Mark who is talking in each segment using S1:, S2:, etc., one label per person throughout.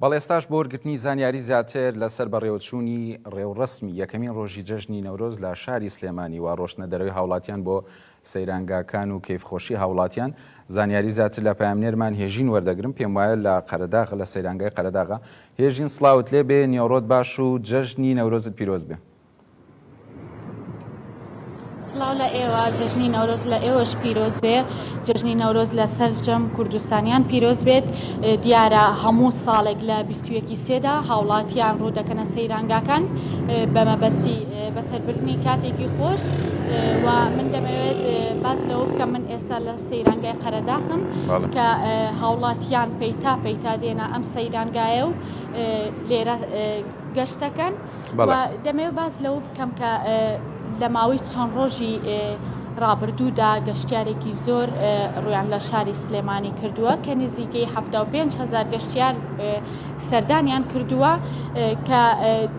S1: بەڵێ ئێستاش بۆ وەرگرتنی زانیاری زیاتر لەسەر بەڕێوەچوونی ڕێوڕەسمی یەکەمین ڕۆژی جەژنی نەورۆز لە شاری سلێمانی و ڕۆشتنە دەرەوەی هاوڵاتیان بۆ سەیرانگاکان و کەیفخۆشی هاوڵاتیان زانیاری زیاتر لە پەیامنێرمان هێژین وەردەگرم پێم وایە لە قەرەداغ لە سەیرانگای قەرەداغە هێژین سڵاوت لێ بێ نیوەڕۆت باش و جەژنی نەورۆزت پیرۆز بێ.
S2: سڵاو لە ئێوە، جەژنی نەورۆز لە ئێوەش پیرۆز بێ، جەژنی نەورۆز لە سەرجەم کوردستانیان پیرۆز بێت، دیارە هەموو ساڵێک لە 21 ی سێدا هاوڵاتیان ڕوو دەکەنە سەیرانگاکان بە مەبەستی بەسەربردنی کاتێکی خۆش و من دەمەوێت باس لەوە بکەم من ئێستا لە سەیرانگای قەرەداخم کە هاوڵاتیان پەیتا پەیتا دێنە ئەم سەیرانگایە و لێرە گەشت دەکەن و دەمەوێت باس لەوە بکەم کە لە ماوەی چەند ڕۆژی ڕابردوودا گەشتیارێکی زۆر ڕویان لە شاری سلێمانی کردووە کە نزیکەی 75 هزار گەشتیار سەردانیان کردووە کە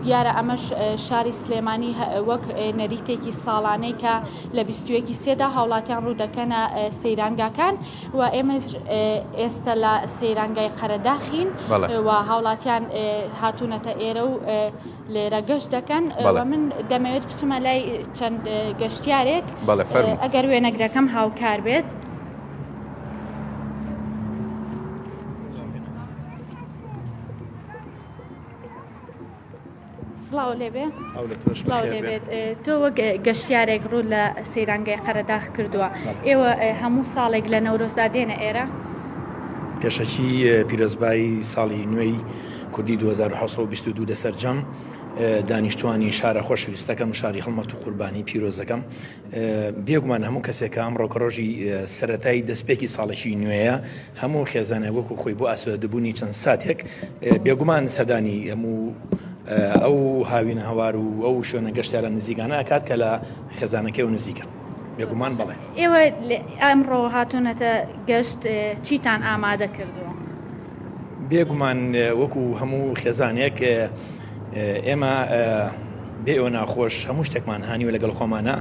S2: دیارە ئەمەش شاری سلێمانی وەک نەریتێکی ساڵانەی کە لە 21 سێدا هاوڵاتیان ڕوودەکەنە سەیرانگاکان و ئێمەش ئێستە لە سەیرانگای قەرەداخین و هاوڵاتیان هاتوونەتە ئێرە و لێرە گەشت دەکەن و من دەمەوێت بچمە لای چەند گەشتیارێک ئەگەر وێنەگرەکەم هاوکار بێت. سڵاو لێبێ سڵاو لێبێت تۆ وەک گەشتیارێک ڕوو لە سەیرانگای قەرەداخ کردووە ئێوە هەموو ساڵێک لە نەورۆزدا دێنە ئێرە؟
S3: پێشەکی پیرۆزبایی ساڵی نوێی کوردی 2722 لە سەرجەم دانیشتوانی شارە خۆشەویستەکەم شاری هەڵمەت و قوربانی پیرۆزەکەم بێگومان هەموو کەسێک کە ئەمڕۆ کە ڕۆژی سەرەتای دەستپێکی ساڵێکی نوێیە هەموو خێزانێک وەکو خۆی بۆ ئاسوودەبوونی چەند ساتێک بێگومان سەردانی هەموو ئەو هاوینە هەوار و ئەو شوێنە گەشتیارە نزیکانە ئەکات کە لە خێزانەکەی و نزیکە بێگومان بەڵێ.
S2: ئێوە ئەمڕۆ هاتوونەتە گەشت چیتان ئامادە کردووە؟
S3: بێگومان وەکو هەموو خێزانێک ئێمە بێ ئەوە ناخۆش هەموو شتێکمان هانیوە لەگەڵ خۆمانە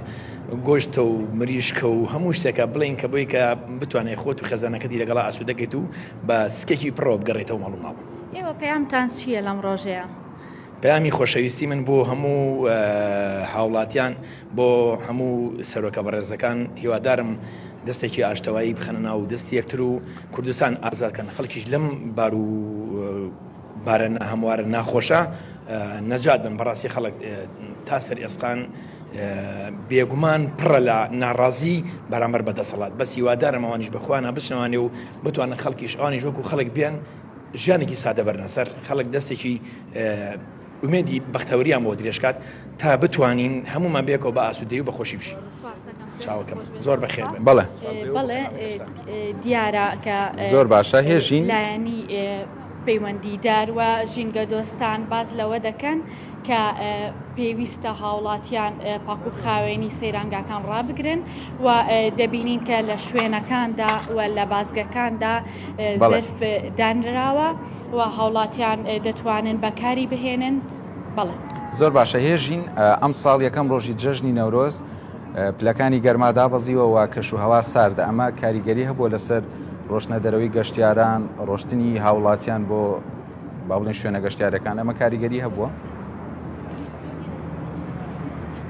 S3: گۆشتە و مریشکە و هەموو شتێکە بڵین کە بۆی کە بتوانێت خۆت و خێزانەکەتی لەگەڵا ئاسوودەکەیت و بە سکێکی پڕەوە بگەڕێتەوە ماڵ و ماڵ.
S2: ئێوە پەیامتان چییە لەم ڕۆژەیە؟
S3: پەیامی خۆشەویستی من بۆ هەموو هاوڵاتیان بۆ هەموو سەرۆکە بەڕێزەکان هیوادارم دەستێکی ئاشتەوایی بخەنە ناو دەستی یەکتر و کوردستان ئازاد کەن خەڵکیش لەم بار و بارە ناهەموارە ناخۆشە نەجات بن بەڕاستی خەڵک تا سەر ئێسقان بێگومان پڕە لە ناڕازی بەرامبەر بە دەسەڵات بەس هیوادارم ئەوانیش بەخۆیانە بچنەوانێ و بتوانن خەڵکیش ئەوانیش وەکو خەڵک بێن ژیانێکی سادە بەرنە سەر خەڵک دەستێکی ئومێدی بەختەوەریان بۆ درێژکات تا بتوانین هەمومان بێکەوە بە ئاسوودەی و بەخۆشی بژین. چاوەکەم زۆر بەخێر بن.
S1: بەڵێ.
S2: بەڵێ دیارە کە
S1: زۆر باشە هێژین.
S2: لایەنی پەیوەندیدار و ژینگەدۆستان باس لەوە دەکەن کە پێویستە هاوڵاتیان پاک و خاوێنی سەیرانگاکان ڕابگرن و دەبینین کە لە شوێنەکاندا و لە بازگەکاندا زەرف دانراوە و هاوڵاتیان دەتوانن بەکاری بهێنن. بەڵێ.
S1: زۆر باشە هێژین ئەمساڵ یەکەم ڕۆژی جەژنی نەورۆز پلەکانی گەرما دابەزیوە و کەش و هەوا ساردە ئەمە کاریگەری هەبووە لەسەر ڕۆشتنە دەرەوەی گەشتیاران ڕۆشتنی هاوڵاتیان بۆ با بڵێن شوێنە گەشتیارەکان ئەمە کاریگەری هەبووە؟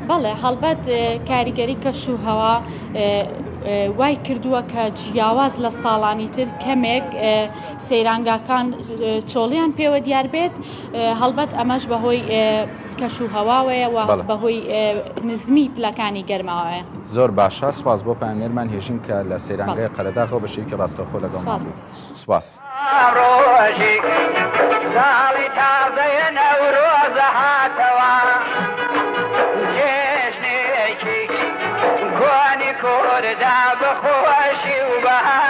S2: بەڵێ هەڵبەت کاریگەری کەش و هەوا وای کردووە کە جیاواز لە ساڵانی تر کەمێک سەیرانگاکان چۆڵیان پێوە دیار بێت هەڵبەت ئەمەش بەهۆی کەش و هەواوەیە و بەهۆی نزمی پلەکانی گەرماوەیە.
S1: زۆر باشە سپاس بۆ پەیامنێرمان هێژین کە لە سەیرانگای قەرەداغەوە بە شێوەیەکی ڕاستەوخۆ لەگەڵمان بوو. سپاس.
S4: ڕۆژی ساڵی تازەیە نەورۆزە هاتەوە جێژنێکی کۆنی کوردە بە خۆشی و بەهاتەوە.